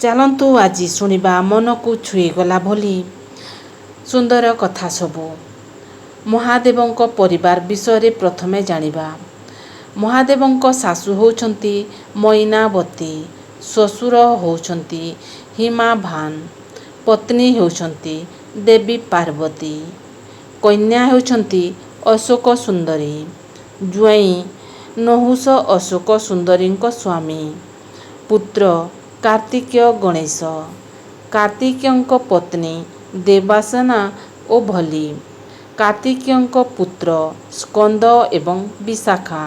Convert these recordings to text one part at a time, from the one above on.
ଚାଲନ୍ତୁ ଆଜି ଶୁଣିବା ମନକୁ ଛୁଇଁଗଲା ଭଳି ସୁନ୍ଦର କଥା ସବୁ। ମହାଦେବଙ୍କ ପରିବାର ବିଷୟରେ ପ୍ରଥମେ ଜାଣିବା। ମହାଦେବଙ୍କ ଶାଶୁ ହେଉଛନ୍ତି ମଇନାବତୀ, ଶ୍ୱଶୁର ହେଉଛନ୍ତି ହିମାଭାନ, ପତ୍ନୀ ହେଉଛନ୍ତି ଦେବୀ ପାର୍ବତୀ, କନ୍ୟା ହେଉଛନ୍ତି ଅଶୋକ ସୁନ୍ଦରୀ, ଜ୍ୱାଇଁ ନହୁଷ ଅଶୋକ ସୁନ୍ଦରୀଙ୍କ ସ୍ୱାମୀ, ପୁତ୍ର କାର୍ତ୍ତିକେୟ ଗଣେଶ, କାର୍ତ୍ତିକେୟଙ୍କ ପତ୍ନୀ ଦେବାସେନା ଓ ଭଲି, କାର୍ତ୍ତିକେୟଙ୍କ ପୁତ୍ର ସ୍କନ୍ଦ ଏବଂ ବିଶାଖା,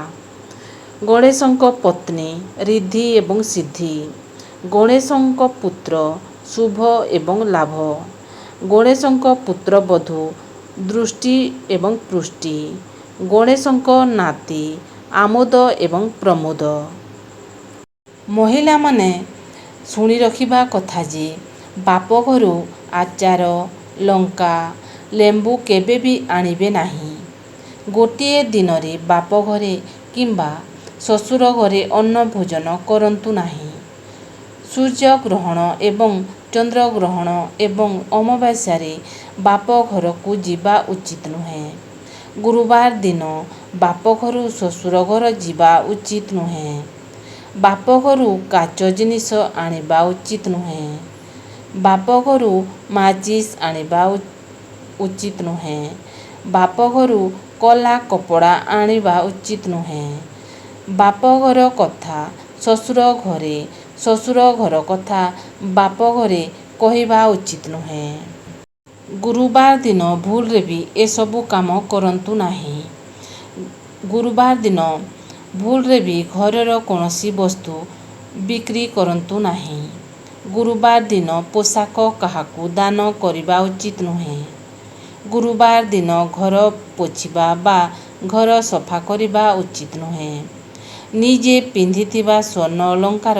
ଗଣେଶଙ୍କ ପତ୍ନୀ ରିଦ୍ଧି ଏବଂ ସିଦ୍ଧି, ଗଣେଶଙ୍କ ପୁତ୍ର ଶୁଭ ଏବଂ ଲାଭ, ଗଣେଶଙ୍କ ପୁତ୍ରବଧୂ ଦୃଷ୍ଟି ଏବଂ ପୃଷ୍ଟି, ଗଣେଶଙ୍କ ନାତି ଆମୋଦ ଏବଂ ପ୍ରମୋଦ। ମହିଳାମାନେ ଶୁଣି ରଖିବା କଥା ଯେ ବାପଘରୁ ଆଚାର, ଲଙ୍କା, ଲେମ୍ବୁ କେବେ ବି ଆଣିବେ ନାହିଁ। ଗୋଟିଏ ଦିନରେ ବାପଘରେ କିମ୍ବା ଶ୍ୱଶୁର ଘରେ ଅନ୍ନ ଭୋଜନ କରନ୍ତୁ ନାହିଁ। ସୂର୍ଯ୍ୟଗ୍ରହଣ ଏବଂ ଚନ୍ଦ୍ରଗ୍ରହଣ ଏବଂ ଅମାବାସ୍ୟାରେ ବାପଘରକୁ ଯିବା ଉଚିତ ନୁହେଁ। ଗୁରୁବାର ଦିନ ବାପଘରୁ ଶ୍ୱଶୁର ଘର ଯିବା ଉଚିତ ନୁହେଁ। ବାପଘରୁ କାଚ ଜିନିଷ ଆଣିବା ଉଚିତ ନୁହେଁ। ବାପଘରୁ ମାଚିସ୍ ଆଣିବା ଉଚିତ ନୁହେଁ। ବାପଘରୁ କଳା କପଡ଼ା ଆଣିବା ଉଚିତ ନୁହେଁ। ବାପଘର କଥା ଶ୍ୱଶୁର ଘରେ, ଶ୍ୱଶୁର ଘର କଥା ବାପଘରେ କହିବା ଉଚିତ ନୁହେଁ। ଗୁରୁବାର ଦିନ ଭୁଲରେ ବି ଏସବୁ କାମ କରନ୍ତୁ ନାହିଁ। ଗୁରୁବାର ଦିନ ଭୁଲରେ ବି ଘରର କୌଣସି ବସ୍ତୁ ବିକ୍ରି କରନ୍ତୁ ନାହିଁ। ଗୁରୁବାର ଦିନ ପୋଷାକ କାହାକୁ ଦାନ କରିବା ଉଚିତ ନୁହେଁ। ଗୁରୁବାର ଦିନ ଘର ପୋଛିବା ବା ଘର ସଫା କରିବା ଉଚିତ ନୁହେଁ। ନିଜେ ପିନ୍ଧିଥିବା ସ୍ୱର୍ଣ୍ଣ ଅଳଙ୍କାର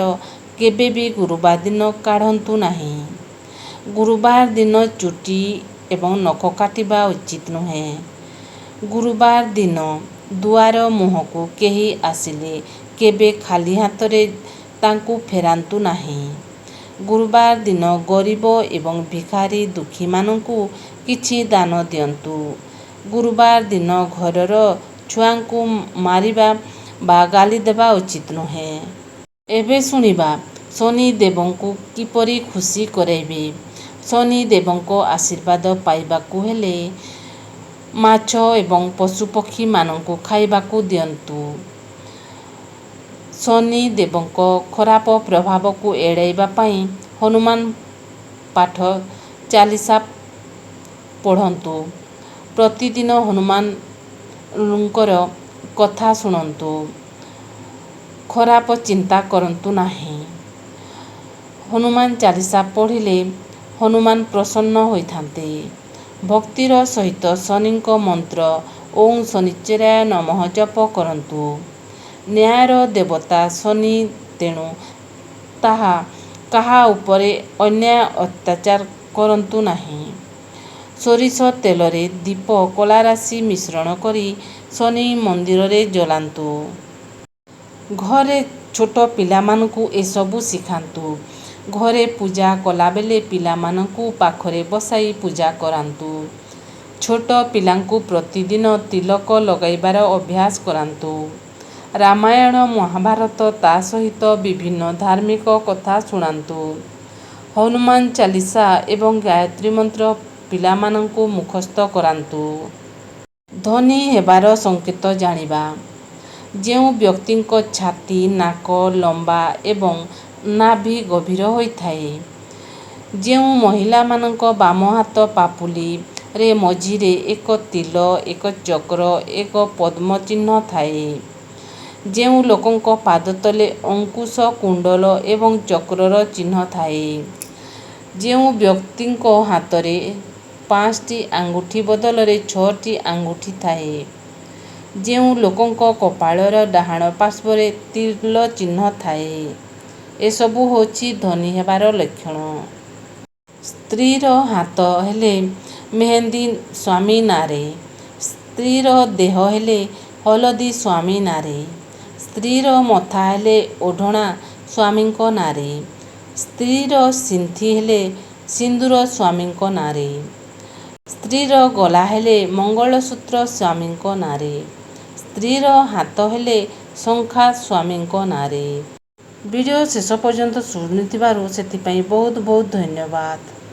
କେବେ ବି ଗୁରୁବାର ଦିନ କାଢ଼ନ୍ତୁ ନାହିଁ। ଗୁରୁବାର ଦିନ ଚୁଟି ଏବଂ ନଖ କାଟିବା ଉଚିତ ନୁହେଁ। ଗୁରୁବାର ଦିନ ଦୁଆର ମୁହଁକୁ କେହି ଆସିଲେ କେବେ ଖାଲି ହାତରେ ତାଙ୍କୁ ଫେରାନ୍ତୁ ନାହିଁ। ଗୁରୁବାର ଦିନ ଗରିବ ଏବଂ ଭିକାରୀ ଦୁଃଖୀମାନଙ୍କୁ କିଛି ଦାନ ଦିଅନ୍ତୁ। ଗୁରୁବାର ଦିନ ଘରର ଛୁଆଙ୍କୁ ମାରିବା ବା ଗାଳି ଦେବା ଉଚିତ ନୁହେଁ। ଏବେ ଶୁଣିବା ଶନି ଦେବଙ୍କୁ କିପରି ଖୁସି କରାଇବେ। ଶନି ଦେବଙ୍କ ଆଶୀର୍ବାଦ ପାଇବାକୁ ହେଲେ ମାଛ ଏବଂ ପଶୁପକ୍ଷୀମାନଙ୍କୁ ଖାଇବାକୁ ଦିଅନ୍ତୁ। ଶନି ଦେବଙ୍କ ଖରାପ ପ୍ରଭାବକୁ ଏଡ଼ାଇବା ପାଇଁ ହନୁମାନ ପାଠ ଚାଳିଶା ପଢ଼ନ୍ତୁ। ପ୍ରତିଦିନ ହନୁମାନଙ୍କର କଥା ଶୁଣନ୍ତୁ। ଖରାପ ଚିନ୍ତା କରନ୍ତୁ ନାହିଁ। ହନୁମାନ ଚାଳିଶା ପଢ଼ିଲେ ହନୁମାନ ପ୍ରସନ୍ନ ହୋଇଥାନ୍ତି। ଭକ୍ତିର ସହିତ ଶନିଙ୍କ ମନ୍ତ୍ର ଓଁ ଶନିଚରାୟ ନମଃ ଜପ କରନ୍ତୁ। ନ୍ୟାୟର ଦେବତା ଶନି, ତେଣୁ ତାହା କାହା ଉପରେ ଅନ୍ୟାୟ ଅତ୍ୟାଚାର କରନ୍ତୁ ନାହିଁ। ସୋରିଷ ତେଲରେ ଦୀପ କଳାରାଶି ମିଶ୍ରଣ କରି ଶନି ମନ୍ଦିରରେ ଜଳାନ୍ତୁ। ଘରେ ଛୋଟ ପିଲାମାନଙ୍କୁ ଏସବୁ ଶିଖାନ୍ତୁ। ଘରେ ପୂଜା କଲାବେଳେ ପିଲାମାନଙ୍କୁ ପାଖରେ ବସାଇ ପୂଜା କରାନ୍ତୁ। ଛୋଟ ପିଲାଙ୍କୁ ପ୍ରତିଦିନ ତିଲକ ଲଗାଇବାର ଅଭ୍ୟାସ କରାନ୍ତୁ। ରାମାୟଣ, ମହାଭାରତ ତା ସହିତ ବିଭିନ୍ନ ଧାର୍ମିକ କଥା ଶୁଣାନ୍ତୁ। ହନୁମାନ ଚାଳିଶା ଏବଂ ଗାୟତ୍ରୀ ମନ୍ତ୍ର ପିଲାମାନଙ୍କୁ ମୁଖସ୍ଥ କରାନ୍ତୁ। ଧନୀ ହେବାର ସଂକେତ ଜାଣିବା। ଯେଉଁ ବ୍ୟକ୍ତିଙ୍କ ଛାତି, ନାକ ଲମ୍ବା ଏବଂ ନାଭି ଗଭୀର ହୋଇଥାଏ, ଯେଉଁ ମହିଳାମାନଙ୍କ ବାମ ହାତ ପାପୁଲିରେ ମଝିରେ ଏକ ତିଲ, ଏକ ଚକ୍ର, ଏକ ପଦ୍ମ ଚିହ୍ନ ଥାଏ, ଯେଉଁ ଲୋକଙ୍କ ପାଦ ତଳେ ଅଙ୍କୁଶ, କୁଣ୍ଡଳ ଏବଂ ଚକ୍ରର ଚିହ୍ନ ଥାଏ, ଯେଉଁ ବ୍ୟକ୍ତିଙ୍କ ହାତରେ 5ଟି ଆଙ୍ଗୁଠି ବଦଳରେ 6ଟି ଆଙ୍ଗୁଠି ଥାଏ, ଯେଉଁ ଲୋକଙ୍କ କପାଳର ଡାହାଣ ପାର୍ଶ୍ୱରେ ତିଳ ଚିହ୍ନ ଥାଏ, ଏସବୁ ହେଉଛି ଧନୀ ହେବାର ଲକ୍ଷଣ। ସ୍ତ୍ରୀର ହାତ ହେଲେ ମେହେନ୍ଦି ସ୍ୱାମୀ ନାଁରେ, ସ୍ତ୍ରୀର ଦେହ ହେଲେ ହଳଦୀ ସ୍ୱାମୀ ନାଁରେ, ସ୍ତ୍ରୀର ମଥା ହେଲେ ଓଢ଼ଣା ସ୍ୱାମୀଙ୍କ ନାଁରେ, ସ୍ତ୍ରୀର ସିନ୍ଥି ହେଲେ ସିନ୍ଦୁର ସ୍ୱାମୀଙ୍କ ନାଁରେ। ସ୍ତ୍ରୀର ଗଲା ହେଲେ ମଙ୍ଗଳସୂତ୍ର ସ୍ୱାମୀଙ୍କ ନାଁରେ। ସ୍ତ୍ରୀର ହାତ ହେଲେ ଶଙ୍ଖା ସ୍ୱାମୀଙ୍କ ନାଁରେ। ଭିଡ଼ିଓ ଶେଷ ପର୍ଯ୍ୟନ୍ତ ଶୁଣିଥିବାରୁ ସେଥିପାଇଁ ବହୁତ ବହୁତ ଧନ୍ୟବାଦ।